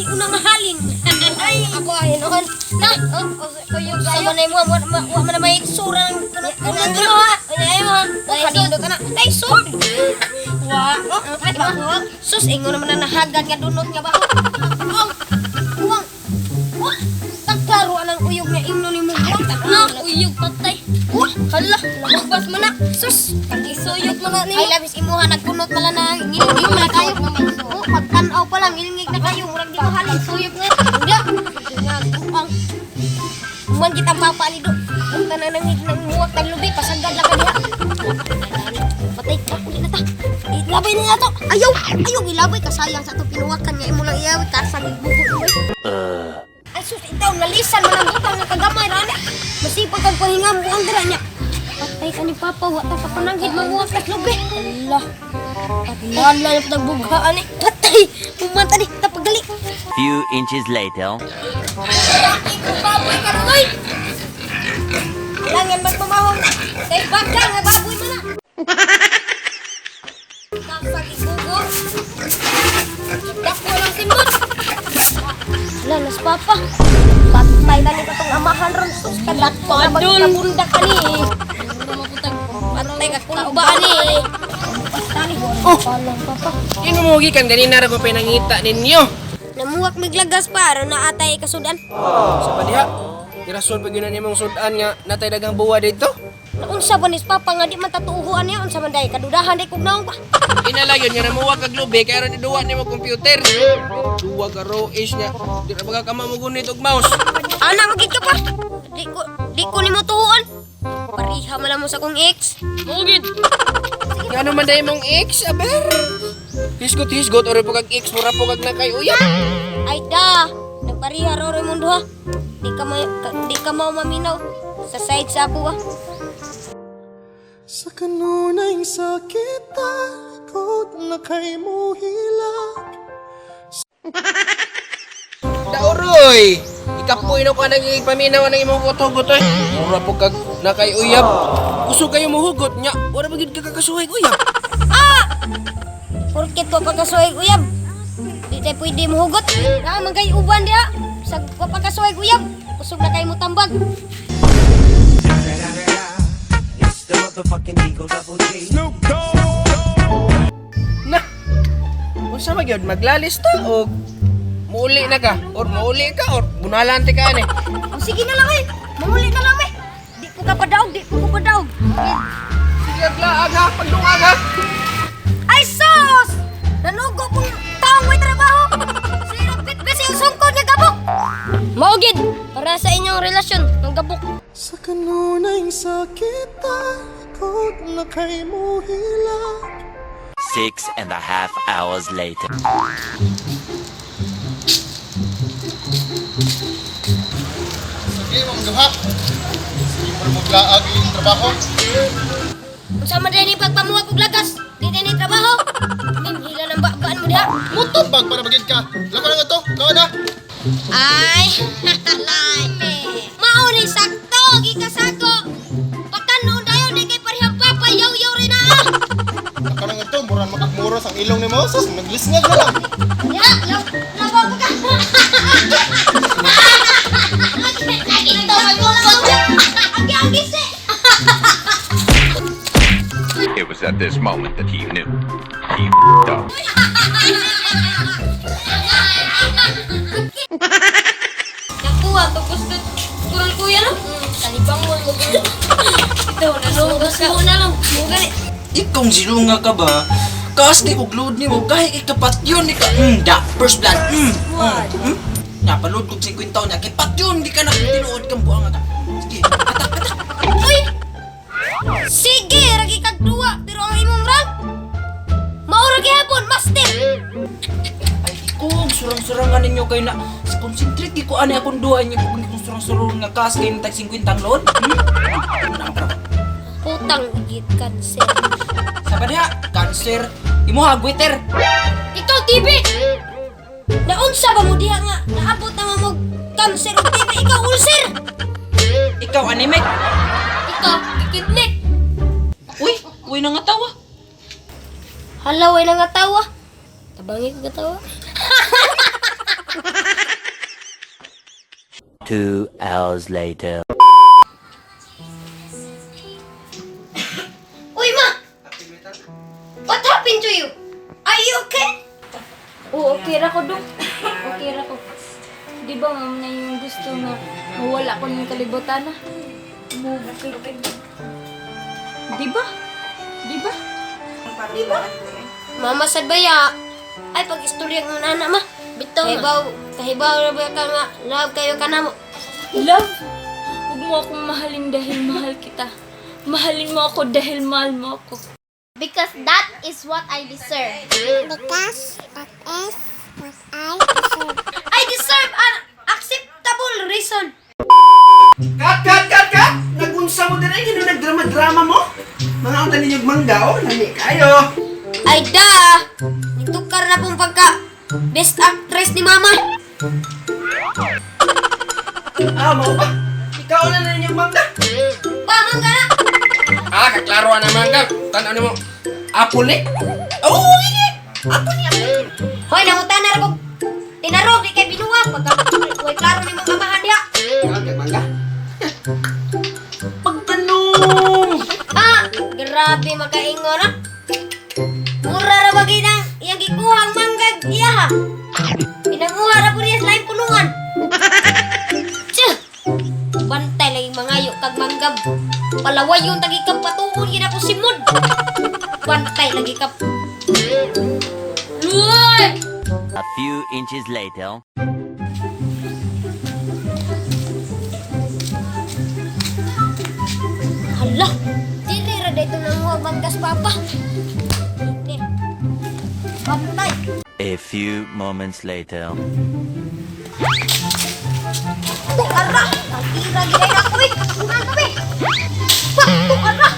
unang halin. Ay, ako ay noon. Na, oh, sa manay mo, wa man na may sura ng kunot kunot ha. Ay mo. Kanindot na. Ay sod. Wa. Oh, ay ba? Sus, ingon naman na nahagad nga dunot nga ba. Uwang. Uwang. Wah, tagklaro anang uyog nga ingno ni mo. Na, uyog patay. Wah, hala, magbas man na. Sus, Isuyog man na nimo. ay labis imuha nagkunot man na ngilingig na kayo. Oh, pagtan-aw pa lang ngilingig na kayo, murag di mo halin suyog na. Hindi. Nga buang. Man kitang papa ni do. Ang tanan nang nang muwak tag lubi pasagad lang ka diha. Patay ka uli na ta. Ilabay na nato. Ayaw, ayaw ilabay kasayang sa ato pinuwakan nga imo lang iyawi kasag bugo mo. Ay sus, itaw nalisan man ang butang nga kagamay ra na. Masipag kag pahinga mo ang dira niya. Patay ka ni Papa, wa ta ka pananghid manguwak tas lubi. Allah. Patay na pagbughaan eh. Patay. Pumanta ni tapagali. Few inches later. Ikaw baboy ka roy. Kailangan magmamahong na. Kay baka nga baboy man na. Kasag igugo. Dako lang simbot. Wala, nas papa. Patay na ni katong amahan ron. Sus, kadako na magkabunda ka ni. Patay ka kulba ni. Oh! Papa. Yun mo gikan ganina ra ko pinangita ninyo. Namuwak miglagas pa aron na atay kasudan. Sa pa diha. Girason pa gyud na nimong sudan nga natay dagang buwa dito. Naunsa ba nis papa nga di man tatuuhan niya unsa man day kadudahan day kog naong ba. Inalayon nga namuwa kag lubi kay aron iduwa nimo computer. Duwa ka ro is nga di ra baga ka mamugunit og mouse. Ana magid ka pa. Di ko nimo tuhuan. Pariha man lang mo sa kong ex. Mugid. Ngano man day mong ex aber? Hisgot hisgot ore po kag ex mura po kag nakay uyab. Ay da, nagpariha ro ro imong duha. Di ka mao maminaw sa side sa ako ah. Sa kanunay sakit takot na kay mo hilak. Dauroy. Ikapoy na ko nang ipaminaw ang imong kutogot oy. Mura po kag nakay uyab. Kusog kayo mohugot nya. Wala ba gyud ka kakasuhay uyab. Ah! Porket wa pagkasuhay uyab. Di tayo pwede mohugot. Naa man kay uban diha. Sa wa pagkasuhay uyab, kusog na kay mo tambag. Na. Unsa man gyud maglalis ta og muuli na ka or muuli ka or bunalan ti ka ani. O sige na lang eh. Manguli na lang eh. Di ko ka padaog, di ko ka padaog. Sige aglaag ha, pagdungag ha. Ay sus! Nanugo kong taong may trabaho. Sino bitbit sa iyong sungkod nga gabok? Maugid para sa inyong relasyon ng gabok. Sa kanunay sakit takot na kay mo hilak. 6.5 hours later. Sige, mong duha. Sige mo maglaag yung trabaho. Unsa man ni pagpamuha kog lagas? Di ni trabaho. Hila ng babaan mo diha. Muto bag para magid ka. Lako na nga to. Kaon na. Ay, mao ni sakto gikasako. Pagkanon dayon di kay parehang papa yaw-yaw rin na. Ah. Lako na nga to. Mura makakmuro sa ilong nimo. Sus, naglisngag na lang. Ya, law labaw pa ka. Ito magulong. Agi ang gisi. It was at this moment that he knew. He f***ed up. Nakuha tapos na kurang kuya no. Talibang mo mo. Ito nalugas mo na lang. Mo gani. Ikong silunga ka ba? Kaas di kog load nimo kahit ikapat yun ika da first blood Napaload kog 50 taon niya kay pat yun di ka na tinuod kang buang ka. Sige, atak atak. Uy! Sige, ragi kag duwa, pero ang imong rank mao ra gihapon, master. Ay ikog surang-surangan ninyo kay na concentrate di ko ani akong duha niyo kung kung surang-surang nga kaas kay tag 50 ang load. Putang igit cancer. Sa diha, cancer. Imo ha, gwitter. Ikaw TB. Naunsa ba mo diha nga naabot na mo cancer ug TB ikaw ulcer. Ikaw anemic. Ikaw kidney. Uy, uy na nga tawa. Hala way na nga tawa. Tabangi ko katawa. 2 hours later. Uy, ma! What happened to you? Are you okay? Oo, okay ra ko dong. Okay ra ko. Di ba ma'am na yung gusto nga mawala ko ng kalibutan na? Bukid ka. Di ba? Di ba? Di ba? Mama sad baya. Ay, pag istorya ng nana, ma. Bitaw kahibaw, kahibaw na ba ka nga, love kayo ka na mo. Love, huwag mo akong mahalin dahil mahal kita. Mahalin mo ako dahil mahal mo ako. Because that is what I deserve. Because that is what I deserve. I deserve an acceptable reason. Cut, cut, cut, cut! Nagunsa mo din ay gino nagdrama-drama mo? Mga unta ninyo mangga, oh, lami kayo. Ay da! Nitukar na pong pagka best actress ni mama. Ah, mao ba? Ikaw na ninyo mangga. Pa, mangga na! Ah, kaklaro na mangga. Tan-aw nimo. Apple eh? Oh, ini. Apple ni apple. Hoy, nangutan na rin tinarog, di kay binuwag. Pagka, way klaro ni mga amahan diha. Mangga, mangga. Pagtanong! Ah, grabe makaingon ah. Mura ra ba ginang iyang gikuha ang manggag iya ha. Pinanguha ra po niya sa laing pulungan. Tsa! Bantay lagi mangayo kag manggab. Palaway yung tagi kang patuon gina ko simod. Bantay lagi ka. Luoy! A few inches later. Hala, dili ra dito nanguha manggas papa. Hindi. Bantay. A few moments later. Tukara! Tira gid na ko eh. Tungan ka be. Pa, tukara.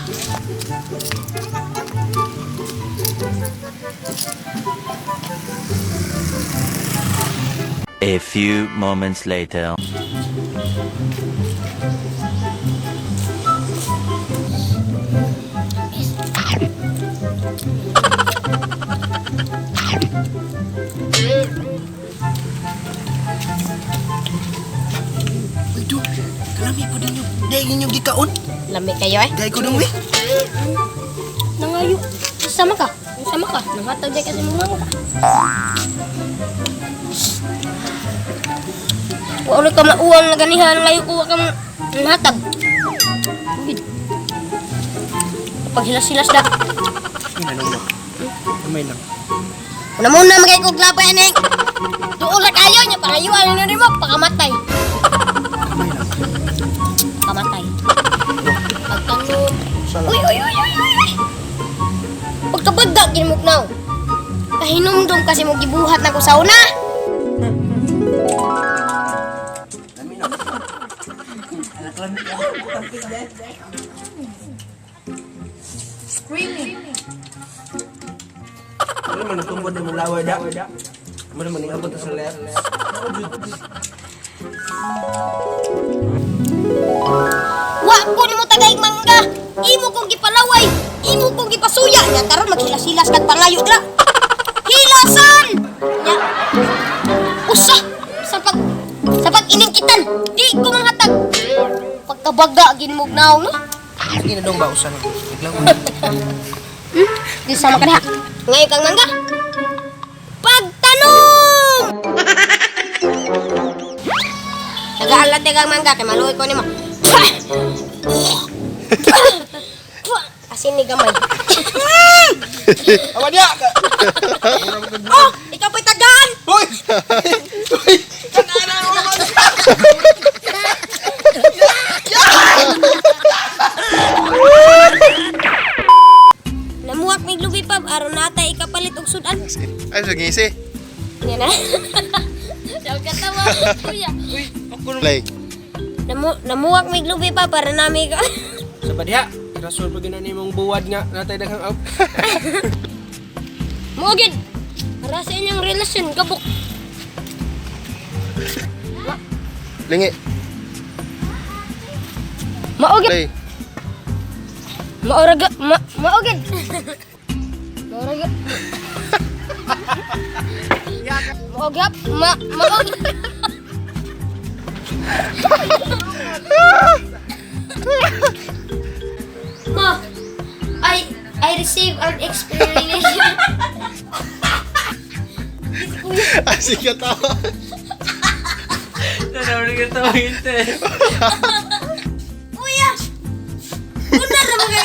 A few moments later. Uy, do. Kalami po din yung dahil ninyo gikaon. Lami kayo eh. Dahil ko dong, eh. Nangayo. Sama ka. Sama ka. Nanghatag dyan kasi mga ka. Wa ulit ka mauwang na ganihan. Ngayon kuha ka nanghatag. Gid. Pag hilas-hilas na. Ano lang. Kamay lang. Una muna magay kog labay aning. Duol ra kayo nya pangayuan na nimo pakamatay. Kamay lang. Pakamatay. Pagtanong. Uy uy uy uy uy. uy. Pagkabagda ginimugnaw. Kahinumdum kasi mo gibuhat na ko sa una. Ano man nagtumbod na mulaway da. Ano man nangabot sa left. Wa ko nimo tagay mangga. Imo kong gipalaway, imo kong gipasuya nya karon maghilas-hilas kag pangayo dira. Hilasan! Nya. Usa sa pag iningkitan, di ko manghatag. Pagkabaga ginimugnaw no. Sige na dong ba usan. Biglang Di sama ka diha. Ngayon kang mangga. Pagtanong! Tagaan lang kang mangga kay maluoy ko nimo. Asin ni gamay. Awa niya. Oh, ikaw pa'y tagaan! Hoy. Hoy. Kanana mo. Namuwak mig lubi pab aron nata ikapalit og sudan. Ay, sa ngisi. Nga na. Siya katawa, kuya. Play. Namuwak mig lubi pa para nami ka. Sa badiha, irasol pa gina nimong buwad nga natay daghang out. Mo gid. Para sa inyong relasyon gabok. Lingi. Mao gid. Play. Mao ra ma mao gid. Mao ra gid. Mao gid. Ma mao gid. Ma, I receive an explanation. Ah, sige, tawa. Nanawag ka tawagin, te. Kuya! Una na mga.